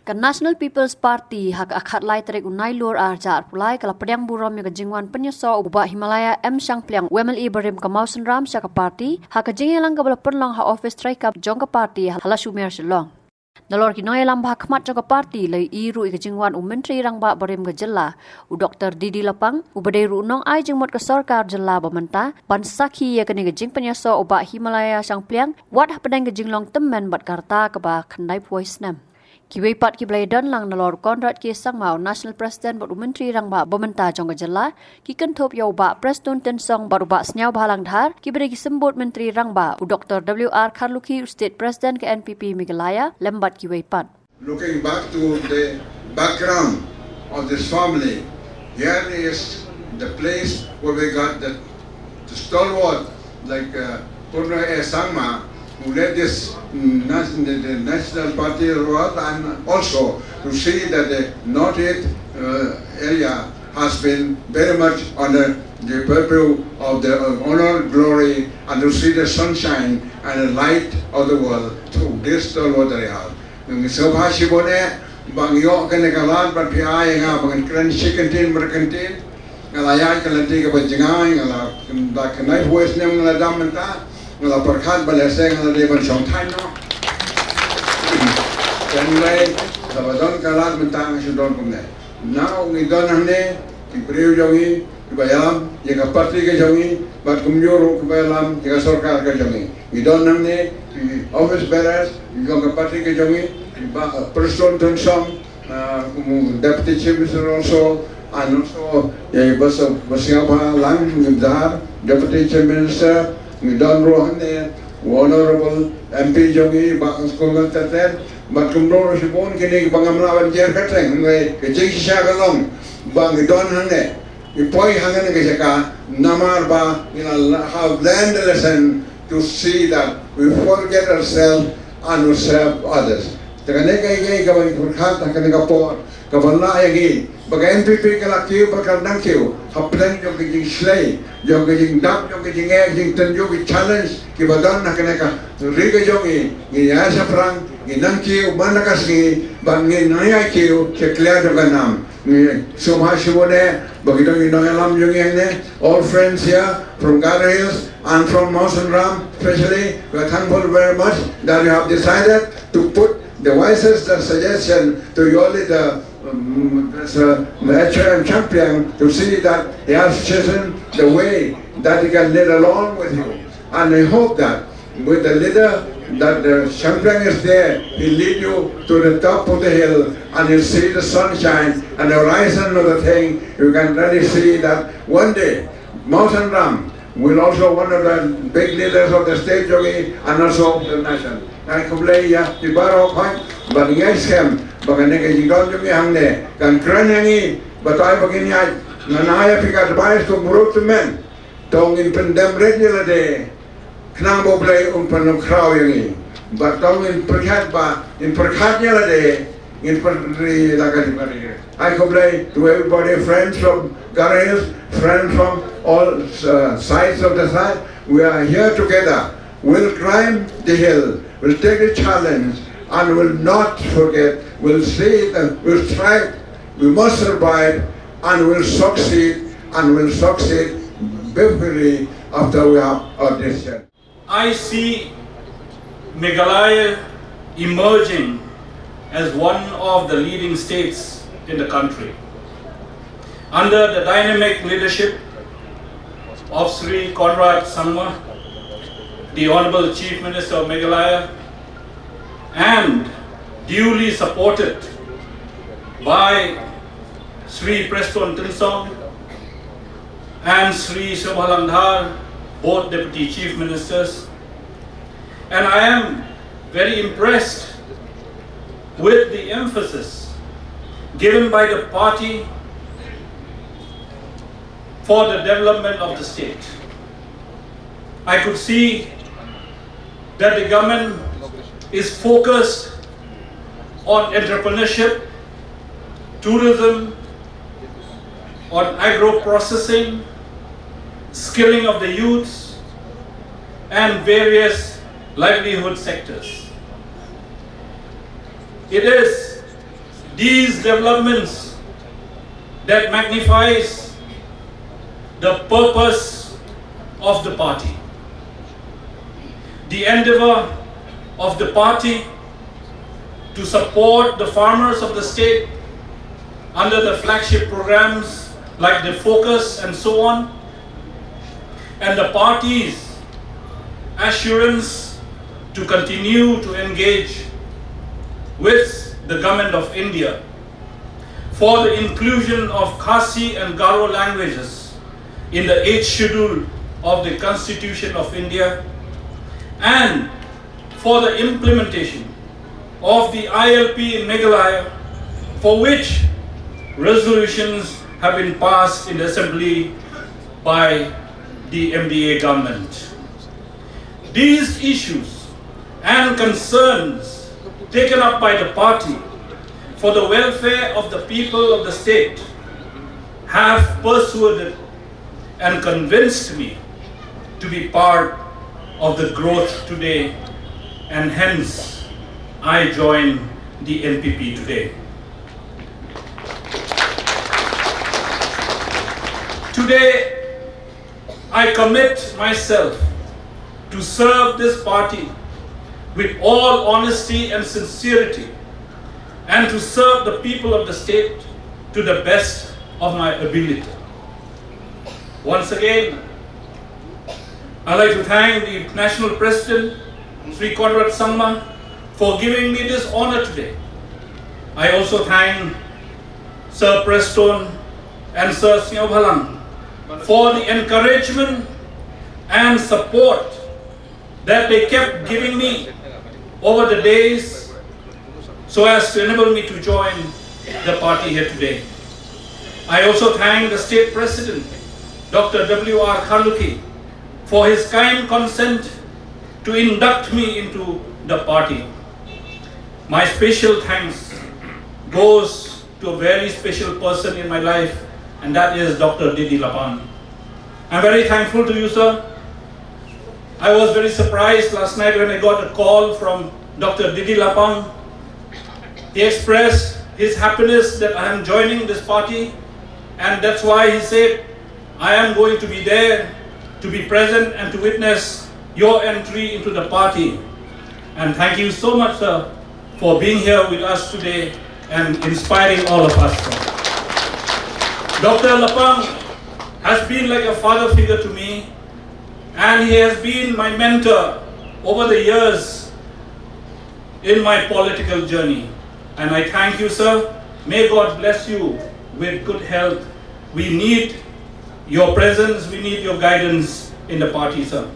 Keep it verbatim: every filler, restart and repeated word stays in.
Ka National People's Party ha ka khatlai tarik u Nailur arhajar arphew lai ka la pdiang burom ïa ka jingwan pynïasoh u Bah Himalaya M Shangpliang, u M L A barim ka Mawsynram sha ka party, ha ka jingïalang kaba la pynlong ha office trai kap jong ka party ha Lashimer Shillong. Nalor ki nongïalam ba ha khmat jong ka party la ïohi ruh ïa ka jingwan u Myntri Rangbah barim ka jylla, u Doctor D D Lapang, uba dei ruh u nongai jingmut ka sorkar jylla ba mynta, ban sakhi ïa kane ka jingpynïasoh u Bah Himalaya Shangpliang, wat hapdeng ka jinglong tymmen bad ka rta kaba khyndaiphew snem. Kiwei pat kiba la ïadon lang nalor u Conrad K Sangma, u National President bad u Myntri Rangbah ba mynta jong ka jylla, ki kynthup ïa u Bah Prestone Tynsong bad u Bah Sniawbhalang Dhar, kiba dei ki symbud Myntri Rangbah, u Doctor W R Kharlukhi, u State President ka N P P Meghalaya, lem bad kiwei pat. Looking back to the background of this family, here is the place where we got the, the stalwart like uh, Conrad A Sangma, who led this nas- the, the National Party world, and also to see that the North East uh, area has been very much on the, the purview of the uh, honor, glory, and to see the sunshine and the light of the world through this stalwart area. Ngi sngewbha shibun eh ba ngi ïoh kane ka lad ban phi ai ïa nga ba ngan kren shi kyntien mar kyntien. Nga la ïaid ka lynti kaba jngai, nga la da khyndai phew snem nga la dam mynta, nga la pyrkhat ba lehse nga la dei ban shong thaiñ noh. Hynrei haba don ka lad mynta nga shu don kumne. Nangno ngi don hangne ki briew jong ngi kiba ïalam ïa ka party ka jong ngi bad kumjuh ruh kiba ïalam ïa ka sorkar ka jong ngi. Ngi don hangne ki office bearers jong ka party ka jong ngi, ki Bah Prestone Tynsong, uh, Deputy Chief Minister also, and also ïa i Bah Sniawbhalang Dhar, Deputy Chief Minister, ngi don ruh hangne u Honorable M P jong ngi Bah Skulmar Teter, bad kumjuh ruh shibun kine kiba ngam lah ban jer kyrteng, hynrei ka jingshisha ka long ba ngi don hangne. Ngi poi hangne ka jaka namar ba ngi la have learned the lesson to see that we forget ourselves and we serve others. Te kane ka ïa kaba ngi pyrkhat ha kane ka por kaba lah ïa ngi ba ka N P P ka la kiew bad ka dang kiew hapdeng jong ka jingshlei, jong ka jingdap, jong ka jingeh, jingtynjuh, ki challenge kiba don ha kane ka ri ka jong ngi. Ngi ïa shaphrang, ngi nang kiew man la ka sngi bad ngi nang ïa kiew sha khlieh jong ka nam. Ngi sngewbha shibun eh ba ki don ki nongïalam jong ngi hangne, all friends here from Garo Hills and from Mawsynram especially. We are thankful very much that you have decided to put the wisest uh, suggestion to your leader, um, Mister H M Shangpliang, to see that he has chosen the way that he can lead along with you. And I hope that with the leader that the Shangpliang is there, he lead you to the top of the hill and you see the sunshine and the horizon of the thing. You can really see that one day Mawsynram will also one of the big leaders of the state jong ngi and also of the nation. Ngai khublei ïa phi baroh khoi, ba ngi ngeit skhem ba kane ka jingdon jong ngi hangne kan kren ïa ngi, ba tai ba ngin ïaid. Ngan ai ïa phi ka advice to bro to men. To ngin pyndem rit ïa lade khnang ba U Blei un pynkhraw ïa ngi. Bad to ngin pyrkhat ba ngin pyrkhat ïa lade ngin pynri la ka jingpynri. Ai khublei to everybody, friends from Garo Hills, friends from all uh, sides of the side. We are here together. We'll climb the hill, we'll take the challenge, and we'll not forget. We'll see it, and we'll strive. We must survive, and we'll succeed, and we'll succeed beautifully after we have our decision. I see Meghalaya emerging as one of the leading states in the country. Under the dynamic leadership of Shri Conrad Sangma, the Honorable Chief Minister of Meghalaya, and duly supported by Shri Prestone Tynsong and Shri Sniawbhalang Dhar, both Deputy Chief Ministers. And I am very impressed with the emphasis given by the party for the development of the state. I could see that the government is focused on entrepreneurship, tourism, on agro-processing, skilling of the youths, and various livelihood sectors. It is These developments that magnifies the purpose of the party, the endeavor of the party to support the farmers of the state under the flagship programs like the Focus and so on, and the party's assurance to continue to engage with the Government of India for the inclusion of Khasi and Garo languages in the eighth schedule of the Constitution of India, and for the implementation of the I L P in Meghalaya, for which resolutions have been passed in the Assembly by the M D A government. These issues and concerns taken up by the party for the welfare of the people of the state have persuaded and convinced me to be part of the growth today, and hence I join the N P P today. Today, I commit myself to serve this party with all honesty and sincerity, and to serve the people of the state to the best of my ability. Once again, I'd like to thank the National President, Sri Conrad Sangma, for giving me this honor today. I also thank Sir Prestone and Sir Sniawbhalang for the encouragement and support that they kept giving me over the days so as to enable me to join the party here today. I also thank the state president, Doctor W R Kharlukhi, for his kind consent to induct me into the party. My special thanks goes to a very special person in my life, and that is Doctor Didi Lapang. I'm very thankful to you, sir. I was very surprised last night when I got a call from Doctor Didi Lapang. He expressed his happiness that I am joining this party, and that's why he said, "I am going to be there to be present and to witness your entry into the party." And thank you so much, sir, for being here with us today and inspiring all of us, sir. Doctor Lapang has been like a father figure to me, and he has been my mentor over the years in my political journey. And I thank you, sir. May God bless you with good health. We need your presence, we need your guidance in the party, sir.